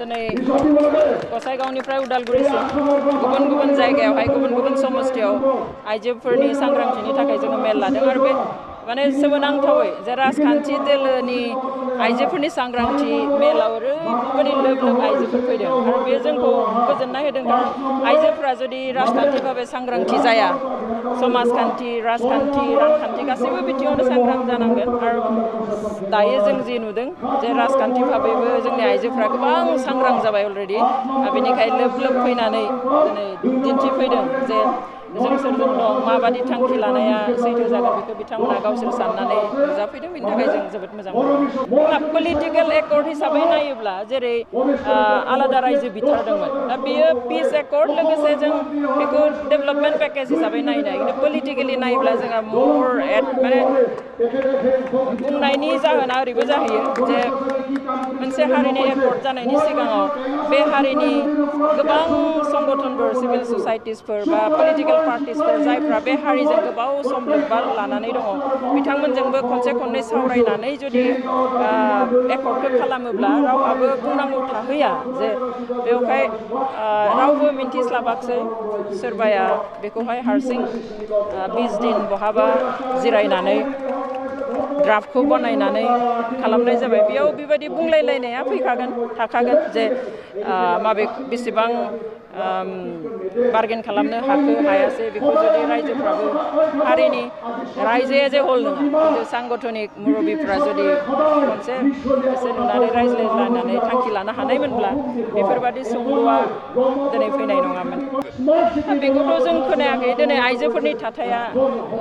दिनै गसाइगावनिफ्राय उदालगुरिसिम गुबुन गुबुन जायगायावहाय गुबुन गुबुन समस्थियाव आइजोफोरनि सांग्रांथिनि थाखाय जोङो मेल लादों आरो बे माने सोमोनांथावै जे राजखान्थि दोलोनि आइजोफोरनि सांग्रांथि मेलाव ओरैबायदि लोब लोब आइजोफोर फैदों आरो बे जोंखौ गोजोननाय होदों खारन आइजोफोरा जुदि राजखान्थि भाबै सांग्रांथि जाया समाजखान्थि राजखान्थि रांखान्थि गासैबो बिथिङावनो सांग्रां जानांगोन आरो दायो जों जि नुदों जे राजखान्थि भाबैबो जोंनि आइजोफ्रा गोबां सांग्रां जाबाय अलरेडि बेनिखायनो लोब लोब फैनानै दिनै दिन्थिफैदों जे जों सोरजों दं माबादि थांखि लानाया सैथो जागोन बेखौ बिथांमोना गावसोर साननानै नुजाफैदों बेनि थाखाय जों जोबोद मोजां मोनो पलिटिकेल एकर्ड हिसाबै नायोब्ला जेरै आलादा रायजो बिथारदोंमोन दा बेयो पिस एकर्ड लोगोसे जों बेखौ डेभेलपमेन्ट पेकेज हिसाबै नायनाय खिन्थु पलिटिकेलि नायोब्ला जोंहा मर माने बुंनायनि जाहोना ओरैबो जाहैयो जे मोनसे हारिनि एकर्ड जानायनि सिगाङाव बे हारिनि गोबां संगठनफोर सिभिल ससाइटिसफोर बा पलिटिकेल पार्टिसफोर जायफ्रा बे हारिजों गोबाव सम लोब्बा लानानै दङ बिथांमोनजोंबो खनसे खननै सावरायनानै जुदि एकर्डखौ खालामोब्ला रावहाबो बुंनांगौ थाहैया जे बेवहाय रावबो मिन्थिस्लाबाखसै सोरबाया बेखौहाय हारसिं 20 दिन बहाबा जिरायनानै ड्राफ्टखौ बनायनानै खालामनाय जाबाय बेयाव बेबायदि बुंलायलायनाया फैखागोन थाखागोन जे माबे बेसेबां बार्गेन खालामनो हाखो हायासै बेखौ जुदि रायजोफ्राबो हारिनि रायजोआ जे हल नङा खिन्थु सांगठनिक मुरब्बिफ्रा जुदि खनसे एसे नुनानै रायज्लायलायनानै थांखि लानो हानायमोनब्ला बेफोरबादि सोंलुआ दिनै फैनाय नङामोन बेखौथ' जों खोनायाखै दिनै आइजोफोरनि थाथाया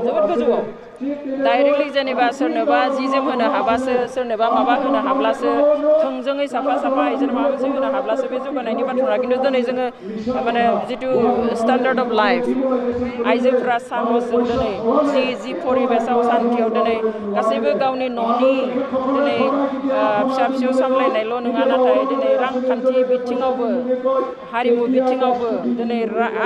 जोबोद गोजौआव डाइरेक्टलि जेनेबा सोरनोबा जि जोम होनो हाबासो सोरनोबा माबा होनो हाब्लासो थोंजोङै साफा साफा आइजोनो माबा मोनसे होनो हाब्लासो बे जौगानायनि बाथ्रा खिन्थु दिनै जोङो माने जिथु स्टेन्डार्ड अफ लाइफ आइजोफ्रा साहसजों दिनै जि परिबेसाव सान्थियाव दिनै गासैबो गावनि न'नि दिनै फिसा फिसौ सामलायनायल' नङा नाथाय दिनै रांखान्थि बिथिङावबो हारिमु बिथिङावबो दिनै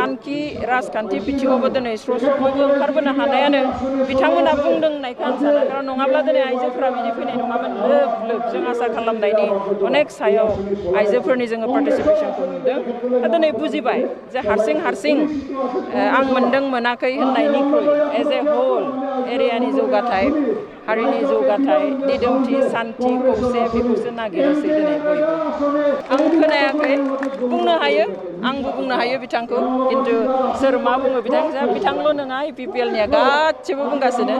आनखि राजखान्थि बिथिङावबो दिनै स्र' स्र' बयबो ओंखारबोनो हानायानो बिथांमोना बुंदों होननायखौ आं सानो खारन नङाब्ला दिनै आइजोफोरा बिदि फैनाय नङामोन लोब लोब जों आसा खालामनायनि अनेक सायाव आइजोफोरनि जोङो पार्टिसिपेसनखौ नुदों दा दिनै बुजिबाय जे हारसिं आं मोनदों मोनाखै होननायनिख्रुइ एज ए होल एरियानि जौगाथाय हारिनि जौगाथाय दिदोमथि सान्थि खौसे बेखौसो नागिरोसै दिनै बयबो आं खोनायाखै बुंनो हायो आंबो बुंनो हायो बिथांखौ खिन्थु सोर मा बुङो बिथांल' नङा इपिपिएलनिया गासिबो बुंगासिनो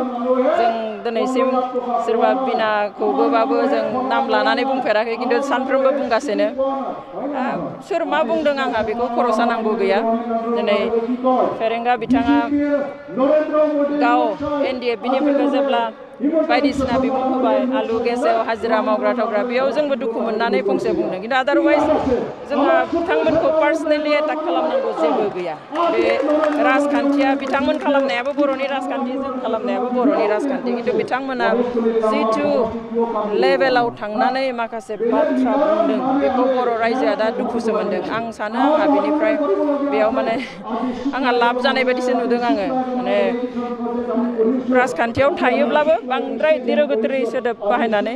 जों दिनैसिम सोरबा बिनाखौबोबाबो जों नाम लानानै बुंफेराखै खिन्थु सानफ्रोमबो बुंगासिनो सोर मा बुंदों आंहा बेखौ खर' सानांगौ गैया दिनै फेरेंगा बिथाङा गाव एनडिएफबिनिफोरखौ जेब्ला बायदिसिना बिमुं होबाय आलु गेसेव हाजिरा मावग्रा थावग्रा बेयाव जोंबो दुखु मोननानै फंसे बुंदों खिन्थु आदारवाइज जोंहा बिथांमोनखौ पार्सनेलि एटाक खालामनांगौ जेबो गैया बे राजखान्थिया बिथांमोन खालामनायाबो बर'नि राजखान्थि जों खालामनायाबो बर'नि राजखान्थि खिन्थु बिथांमोना जिथु लेभेलाव थांनानै माखासे बाथ्रा बुंदों बेखौ बर' रायजोआ दा दुखुसो मोनदों आं सानो आंहा बेनिफ्राय बेयाव माने आंहा लाब जानाय बायदिसो नुदों आङो माने राजखान्थियाव थायोब्लाबो बांद्राय दिरोगोथोरै सोदोब बाहायनानै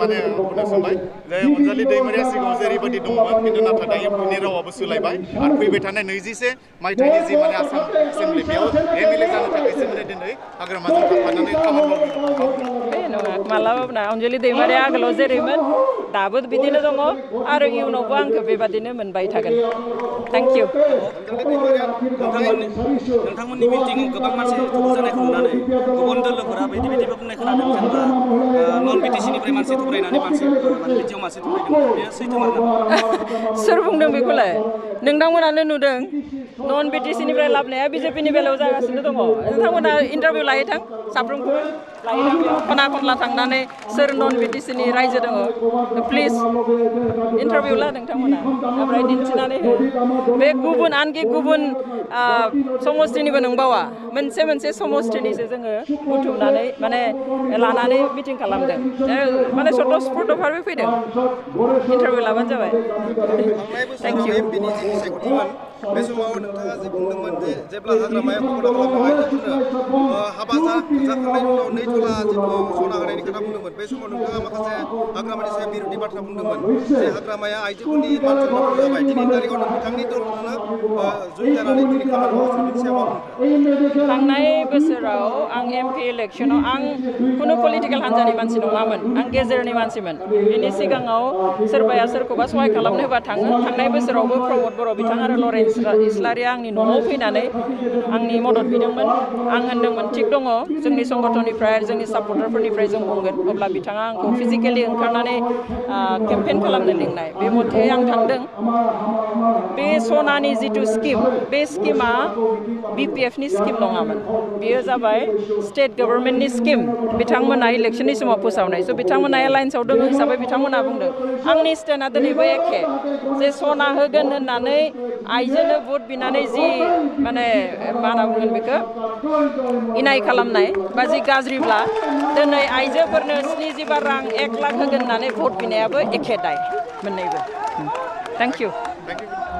माने बुंनो सानबाय जे अनजालि दैमारिया सिगाङाव जेरैबायदि दंमोन खिन्थु नाथाय दायो बिनि रावाबो सोलायबाय आरो फैबाय थानाय 24 मायथाइनि जि माने आसाम एसेम्बलि बेयाव एमएलए जानो थाखायसो माने दिनै हाग्रामाजों थाफानानै खामानि मावदों नङा मालाबाबो ना अनजालि दैमारिया आगोलाव जेरैमोन दाबो बिदिनो दङ आरो इयुनावबो आंखौ बेबादिनो मोनबाय थागोन थेंक इउ नोंथांमोननि मिटिङाव गोबां मानसि थुबुर जानायखौ नुनानै गुबुन दोलोफोरा बायदि बायदिबो बुंनाय खोनादों जेनेबा नन बिटिसिनिफ्राय मानसि थुब्रायनानै मानसि माने बिटिआव मानसि थुब्रायदों बेयो सैथोमार नामा सोर बुंदों बेखौलाय नोंथांमोनानो नुदों नन बिटिसिनिफ्राय लाबोनाया बिजेपिनि बेलायाव जागासिनो दङ नोंथांमोना इन्टारभिउ लायोथां साफ्रोमखौबो लायोथां बेयाव खना खनला थांनानै सोर नन बिटिसिनि रायजो दङ प्लिज इन्टारभिउ ला नोंथांमोना ओमफ्राय दिन्थिनानै हो बे गुबुन आनखि गुबुन समस्थिनिबो नंबावा मोनसे समस्थिनिसो जोङो बुथुमनानै माने लानानै मिटिं खालामदों माने सत' स्फुर्तभाबै फैदों इन्टारभिउ लाबानो जाबाय थांनाय बोसोराव एमपिनि जि बिसायख'थिमोन बे समाव नोंथाङा जे बुंदोंमोन जे जेब्ला हाग्रामाया घोषणा खालामदों आइजोफोरनो हाबा जाखांनायनि उनाव 2 तला जिथु सना होनायनि खोथा बुंदोंमोन बे समाव नोंथाङा माखासे हाग्रामानि सायाव बिरोधि बाथ्रा बुंदोंमोन जे हाग्रामाया आइजोफोरनि मान सन्मानफोर जाबाय दिनैनि तारिखाव नोंथांनि दलखौनो जइन जानानै दिनै खामानि मावगासिनो बेनि सायाव मा बुंदों? थांनाय बोसोराव आं MP इलेक्शनाव आं खुनु पलिटिकेल हान्जानि मानसि नङामोन आं गेजेरनि मानसिमोन बिनि सिगाङाव सोरबाया सोरखौबा सहाय खालामनो होबा थाङो थांनाय बोसोरावबो प्रमद बर' बिथां आरो लरेन्स इस्लारिया आंनि न'आव फैनानै आंनि मदद बिदोंमोन आं होनदोंमोन थिग दङ जोंनि संगठननिफ्राय जोंनि सापर्टारफोरनिफ्राय जों बुंगोन अब्ला बिथाङा आंखौ फिजिकेलि ओंखारनानै केम्पेइन खालामनो लिंनाय बे मथे आं थांदों बे सनानि जिथु स्किम बे स्किमा BPF नि स्किम नङामोन बेयो जाबाय स्टेट गभर्नमेन्टनि स्किम बिथांमोना इलेक्शननि समाव फोसावनाय स' बिथांमोना एलायन्सआव दङ हिसाबै बिथांमोना बुंदों आंनि स्टेन्डआ दिनैबो एखे जे सना होगोन होननानै आइजोनो भट बिनानै जि माने मा होनना बुंगोन बेखौ इनाय खालामनाय बा जि गाज्रिब्ला दिनै आइजोफोरनो 75 रां 1 लाख होगोन होननानै भट बिनायाबो एखे दाय मोननैबो थेंक इउ